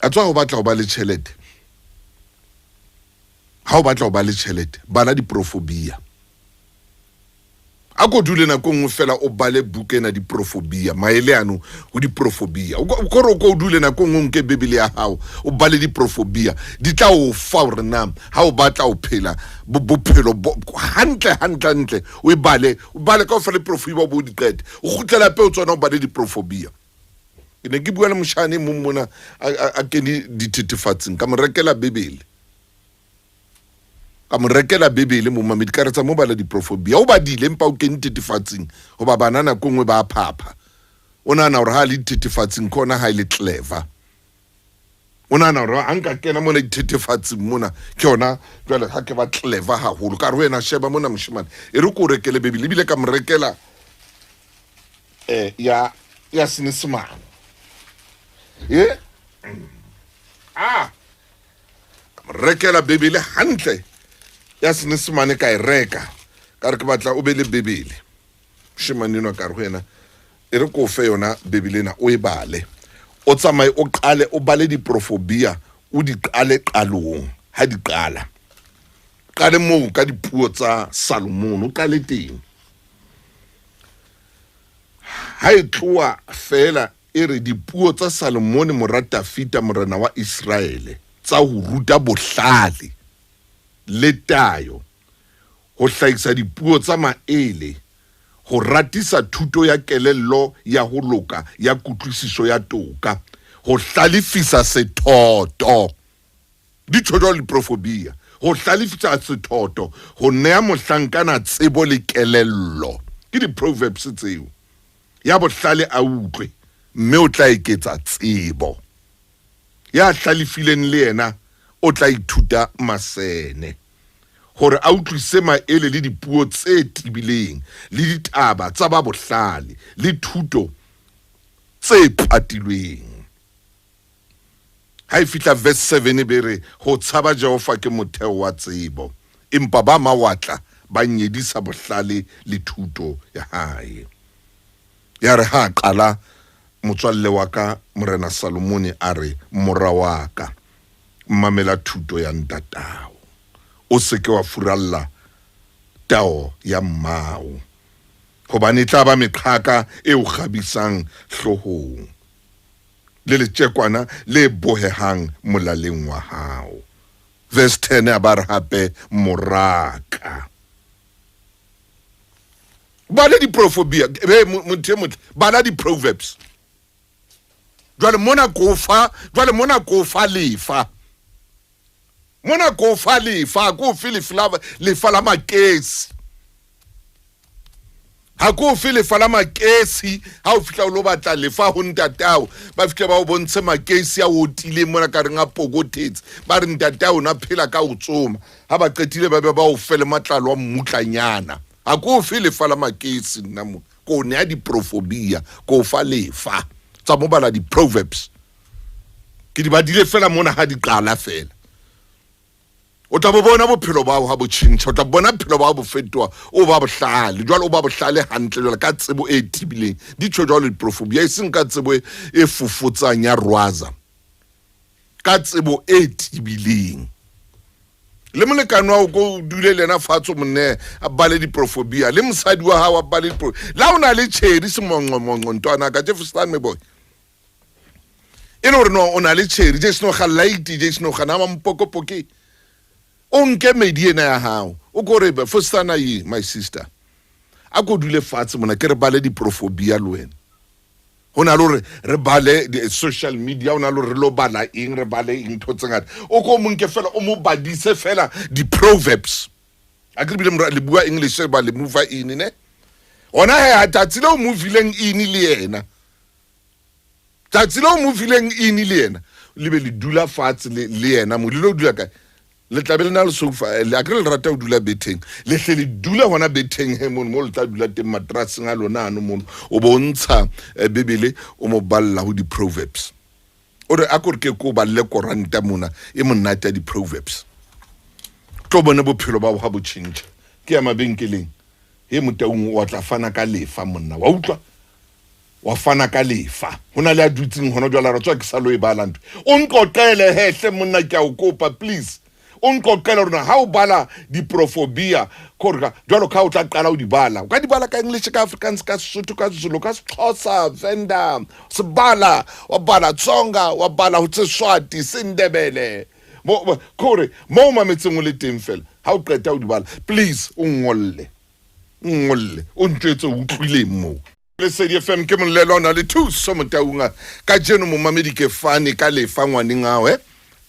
A tswa o batla ho ba le tjhelete, ha o batla ho ba le tjhelete, bala diprofobia. A ko dule nako nngwe fela o bale buka ena diprofobia, maele ano ho diprofobia. Kore o ko o dule nako nngwe o nke Bibele ya hao o bale diprofobia, di tla o fa hore na ha o batla ho phela bophelo hantle hantle hantle, o e bale, o bale kaofela diprofobia o bo di qete, o kgutlele hape o tsona o bale diprofobia. Ke ne ke bua le moshane mong mona a kene dithethefatsing, ka mo rekela Bibele. Ka mo rekela Bibele mo mamedi, ka re tsa mo bala diprofobia. O badile empa o kene dithethefatsing, hoba bana nako nngwe ba phapha. O nahana hore ha a le dithethefatsing ke hona ha e le clever. O nahana hore ha nka kena mona dithethefatsing mona ke hona jwale ha ke ba clever haholo. Ka re ho yena, sheba mona moshemane, e re ko o rekele Bibele. Ebile ka mo rekela ya ya Senyesemane. E? Ah! Ka mo rekela Bibele hantle ya Senyesemane, ka e reka. Ka re ke batla o be le Bibele. Moshemane enwa ka re ho yena, e re ko fe yona Bibele ena o e bale. O tsamaye o qale o bale diprofobia, o di qale qalong ha di qala. Qale moo ka dipuo tsa Salomone, o qale teng. Ha e tloha feela e re dipuo tsa Salomone mora Dafida morena wa Iseraele tsa ho ruta bohlale le tayo, ho hlahisa dipuo tsa maele, ho ratisa thuto ya kelello ya ho loka ya kutlwisiso ya toka, ho hlalefisa sethoto. Di tjho jwalo diprofobia, ho hlalefisa sethoto, ho nea mohlankana tsebo le kelello. Ke di-proverbs tseo. Ya bohlale a utlwe, mme o tla eketsa tsebo. Ya hlalefileng le yena o tla ithuta masene, hore a utlwisise maele le dipuo tse tebileng, le ditaba tsa ba bohlale, le thuto tse patilweng. Ha e fihla verse 7 e be re, ho tshaba Jehova ke motheo wa tsebo, empa ba mawatla ba nyedisa bohlale le thuto ya hae. Ya re ha a qala motswalle wa ka Morena Salomone a re, Mora wa ka, mamela thuto ya ntatao, o se ke wa furalla tao ya mmao, hobane e tla ba meqhaka e o kgabisang hloohong, le letjekwana le bohehang molaleng wa hao. Verse 10 a ba re hape, Moraka. Bala diprofobia, be motho e motle, bala di-proverbs. Jwale mona ko fa, jwale mona ko fa lefa. Mona ko fa lefa, ko fe lefa la makesi. Ha ko fe lefa la makesi, ha o fihla o lo batla lefa ho ntatao, ba fihla ba o bontshe makesi a otileng mona ka reng a pokothetse, ba re ntatao na phela ka o tsoma. Ha ba qetile ba be ba o fe le matlalo a mmutlanyana. Ha ko fe lefa la makesi nna mo, ko nea diprofobia, ko fa lefa. Tsa mo bala di-proverbs. Ke di badile fela mona ha di qala fela. O tla bo bona bophelo ba hao ha bo tjhentjha, o tla bona bophelo ba hao bo fetoha, o ba bohlale. Jwale o ba bohlale hantle jwale ka tsebo e tebileng. Di tjho jwalo diprofobia, e seng ka tsebo e fofotsang ya rwaza. Ka tsebo e tebileng. Le molekane wa hao ko o dule le yena fatshe o mo nehe a bale diprofobia, le mosadi wa hao a bale diprofobia. Le ha o na le tjheri semonqomonqo ntwana ka Jefferson Meboy. E le hore no o na le tjheri je seno ga light je seno ga na mpokopoke. O nke medi ena ya hao. O ko re fostana ye my sister. A ko dule fatshe mona ke re bale diprofobia le wena. Ho na le hore re bale social media, ho na le hore re lo bala eng, re bale eng ntho tse ngata. O ko mo nke fela o mo badise fela di-proverbs. A ke re bile le bua English ba le move in ne. Hona he tsatsi leo movileng in le yena. Tsatsi leo mo fileng ini le yena, le be le dula fatshe le yena mo, le lo dula kae? Le tla be le na le sofa, le akere le rata ho dula betheng. Le hle le dula hona betheng he mono, mo le tla dula teng matraseng a lona ano mono. O bo ntsha Bibele, o mo balla ho di-Proverbs. O re, a ko re ke ko balle koranta mona e monate ya di-Proverbs. Tlo bone bophelo ba ha bo tjhentjha. Ke ya mabenkeleng. He Motaung, wa tla fana ka lefa monna, wa utlwa? Wa fana ka lefa. Ho na le a dutseng hona jwale a re tswa ke sa lo e bala ntho. O nqoqele he hle monna ke a o kopa please. O nqoqele hore na ha o bala diprofobia kore jwalo ka o tla qala o di bala. O ka di bala ka English, ka Afrikaans, ka Sesotho, ka Zulu, ka Sexhosa, Venda, Sebala, wa bala Tsonga, wa bala ho Seswati, Sendebele. Mo kore mo o mametseng o le teng fela. Ha o qeta o di bala, please o ngolle. O ngolle, o ntjwetse o utlwileng moo. Lesedi FM ke molelo ona le Thuso Motaunga. Kajeno momamedi ke fane ka lefa ngwaneng hao eh?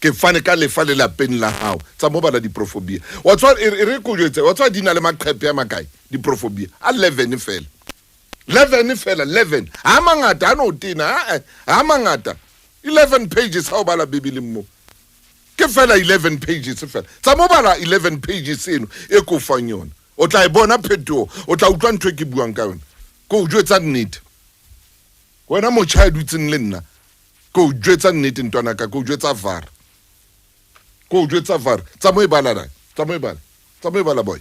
Ke fane ka lefa lelapeng la hao. Tsa mo bala diprofobia. Wa tswa e re ko jwetse, wa tswa di na le maqhephe a makae diprofobia? A 11 fela. 11 fela, 11. Ha mangata ha no tena, ha ha mangata. 11 pages ha o bala Bibele mo. Ke fela 11 pages fela. Tsa mo bala 11 pages eno e ko fang yona. O tla e bona phetoho, o tla utlwa ntho e ke buang ka yona. Ke o jwetsa nnete. Wena motjha ya dutseng le nna, ke o jwetsa nnete ntwana ka, ke o jwetsa var. Ke o jwetsa var. Tsa mo e bala, tsa mo e bala. Tsa mo e bala boy.